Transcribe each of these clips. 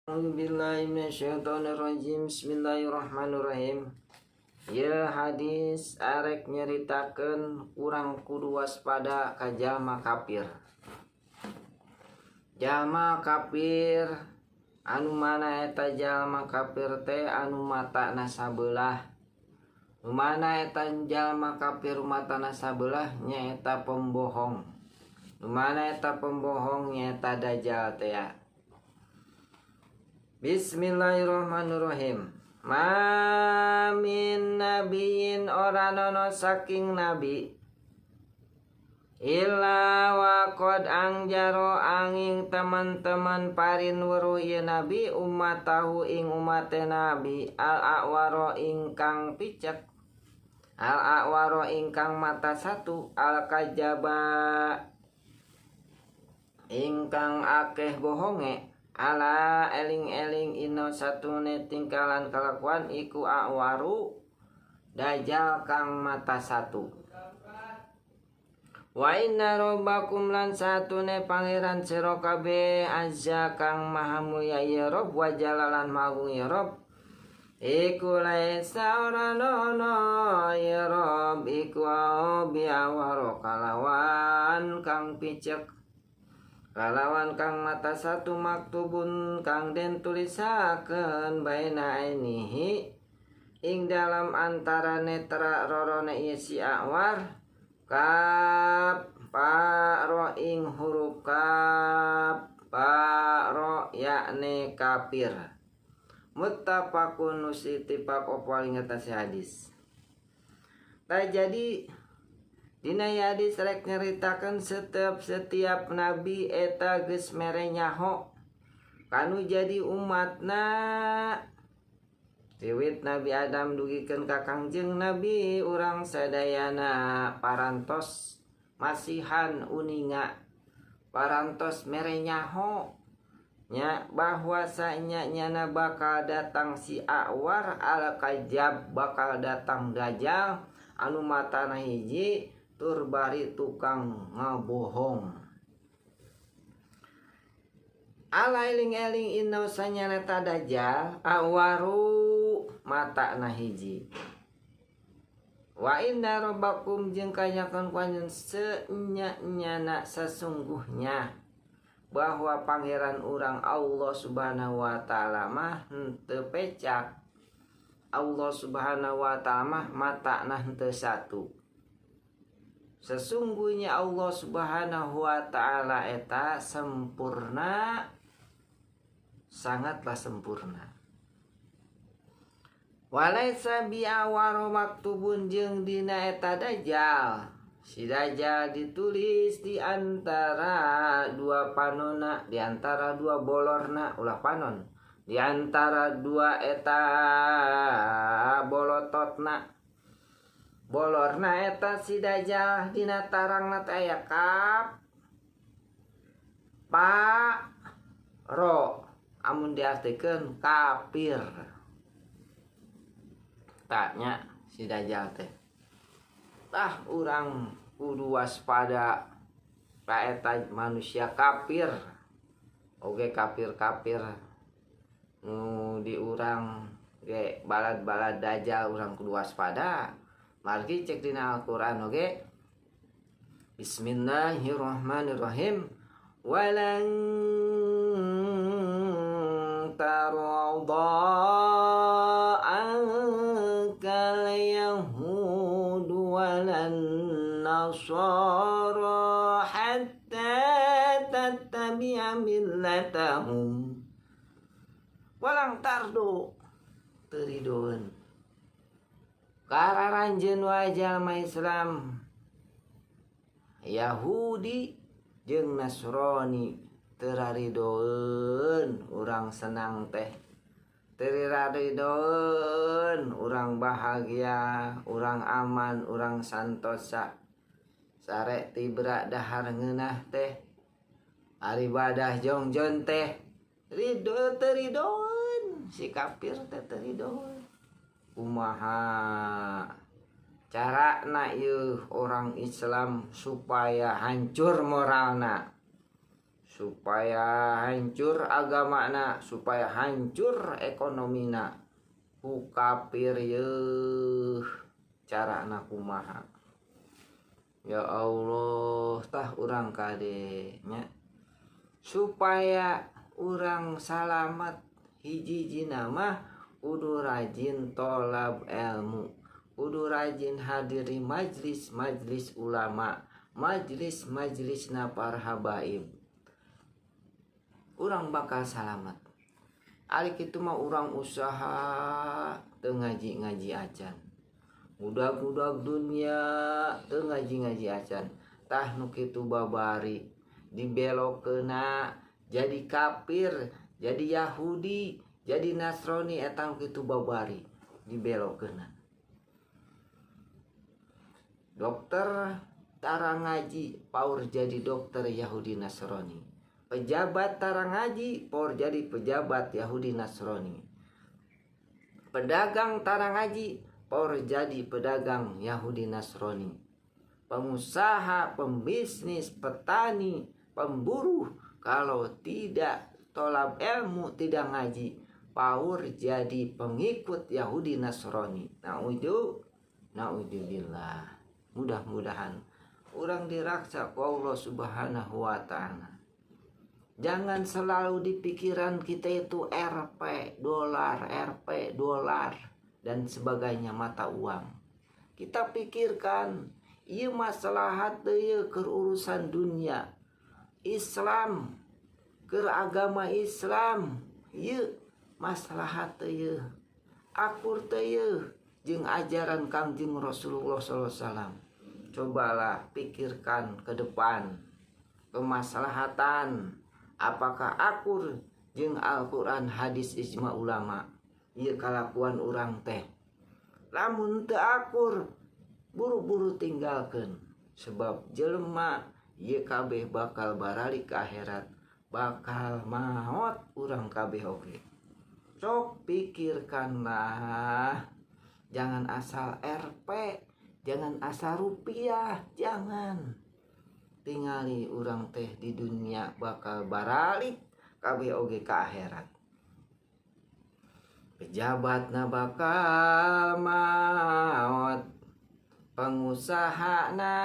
Billahi minasyaitonirrajim. Bismillahirrahmanirrahim. Ya, hadis arek nyeritakeun urang kudu waspada ka jalma kafir. Jalma kafir anu mana eta jalma kafir teh anu matana sabelah. Nu mana eta jalma kafir matana sabelah nyaeta pembohong. Nu mana eta pembohong nyaeta dajjal teh ya. Bismillahirrahmanirrahim. Ma min nabiyin, ora nono saking nabi, illa wa qad anzaro, anging temen-temen parin weruh ieu nabi, ummatahu ing umate nabi, al a'waro ingkang picek, al a'waro ingkang mata satu, al kadzaba ingkang akeh bohonge. Ala eling-eling, inna satune tingkalan kalakuan iku a'waru, dajjal kang mata satu. Wa inna rabbakum, lan satune pangeran sira kabeh, azza kang maha mulya ya Rabb, wa jalalan maha agung ya Rabb, iku laisa ora nono ya Rabb iku bi awaro kalawan kang picek, kalawan kang mata satu, maktubun kang den tulisakeun, baina ainihi ing dalam antara netra rorone ieu si awar, kaf fa ro ing huruf kaf fa ro, yakni kafir. Muttafaqun, ittifaq apa ing hadis. Nah, jadi dina hadis rek nyeritakan setiap setiap nabi eta geus mere nyaho kanu jadi umatna. Tiwit Nabi Adam dugikeun ka Kangjeng Nabi, urang sadayana parantos masihan uninga, parantos mere nyaho nya bahwasanya nyana bakal datang si Awar al Kadzab, bakal datang Dajjal anu matana hiji tur bari tukang ngabohong. Ala eling-eling, inna sanyana dajjal awaru, mata na hiji. Wa inna rabbakum, jeung kanyakan kuanjeun senya-nyana sesungguhnya bahwa pangeran urang Allah Subhanahu wa taala mah henteu pecak. Allah Subhanahu wa taala mah mata nah henteu satu. Sesungguhnya Allah Subhanahu wa taala eta sempurna, sangatlah sempurna. Walaisa bi'awaro maktubun, jeung dina eta dajjal, si dajjal ditulis di antara dua panona, di antara dua bolorna, ulah panon, di antara dua eta bolototna, bolorna eta si dajjal. Dina tarangna teh aya kaf pa ro, amun diartikeun kafir. Tanya si dajjal teh. Tah, urang kudu waspada ka eta manusia kafir. Oge kafir-kafir nu di urang ge balad-balad dajjal, urang kudu waspada. Margi cek dina Al-Qur'an oge. Bismillahirrahmanirrahim. Walan tarda ankal yahud walan nasara hatta tattabi'a millatahum. Walang tardo, teu ridoeun kararanjeun wae jalma Islam Yahudi jeung Nasrani. Teu raridoeun urang senang teh, teu raridoeun urang bahagia, urang aman, urang santosa, sare tibra, dahar ngeunah teh, ibadah jongjon teh ridho. Teu ridoeun si kafir teh, teu ridoeun. Kumaha cara na ieu orang Islam supaya hancur moralna? supaya hancur agamana, supaya hancur ekonomina. Ku kafir yeuh carana kumaha. Ya Allah, tah urang kade nya supaya urang salamat hiji-hijina mah kudu rajin tolab ilmu, kudu rajin hadiri majlis-majlis ulama, majlis-majlisna para habaib. Urang bakal salamat. Ari kitu mah urang usaha teu ngaji-ngaji acan, budak-budak dunia teu ngaji-ngaji acan. Tah nu kitu babari dibelokeuna jadi kafir, jadi Yahudi, jadi Nasrani, eta nu kitu babari dibelokeuna. Dokter tara ngaji paur jadi dokter Yahudi Nasrani. Pejabat tara ngaji paur jadi pejabat Yahudi Nasrani. Pedagang tara ngaji paur jadi pedagang Yahudi Nasrani. Pengusaha, pembisnis, petani, pemburuh kalau tidak tolab ilmu, tidak ngaji, paur jadi pengikut Yahudi Nasrani. Naudzubillah. Mudah-mudahan orang diraksa ku Allah Subhanahu wa ta'ala. Jangan selalu di pikiran kita itu RP, dolar, RP, dolar, dan sebagainya mata uang. Kita pikirkan, ieu maslahat deui keur urusan dunia. Islam, keur agama Islam, ieu maslahat deui. Akur teu jeung ajaran Kangjeng Rasulullah sallallahu alaihi wasallam. Cobalah pikirkan ke depan kemaslahatan. Apakah akur jeung Al-Qur'an, hadis, ijma ulama? Ieu kalakuan urang teh. Lamun teu akur, buru-buru tinggalkeun. Sebab jelema ieu kabeh bakal baralik ke akhirat, bakal maot urang kabeh oge. Sok pikirkanlah. Jangan asal RP, jangan asal rupiah, jangan. Tingali urang teh di dunia bakal baralik kabeh oge ka akhirat. Pejabatna bakal maot, pengusahana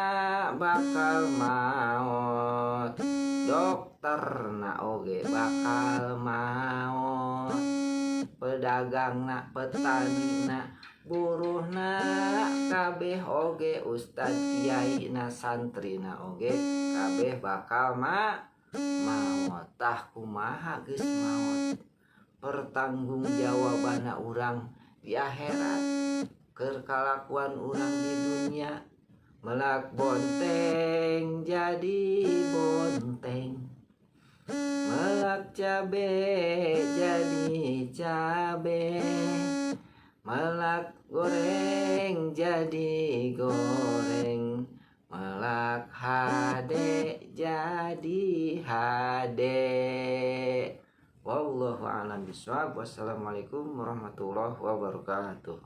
bakal maot, dokterna oge bakal maot, pedagangna, petanina, buruhna kabeh oge, ustad kiai na, santrina oge kabeh bakal maot. Tah kumaha geus maot pertanggungjawabanna urang di akhirat keur kalakuan urang di dunia. Melak bonteng jadi bonteng, melak cabe jadi cabe, melak goreng jadi goreng, melak hade jadi hade. Wallahu a'lam bishawab. Wassalamualaikum warahmatullahi wabarakatuh.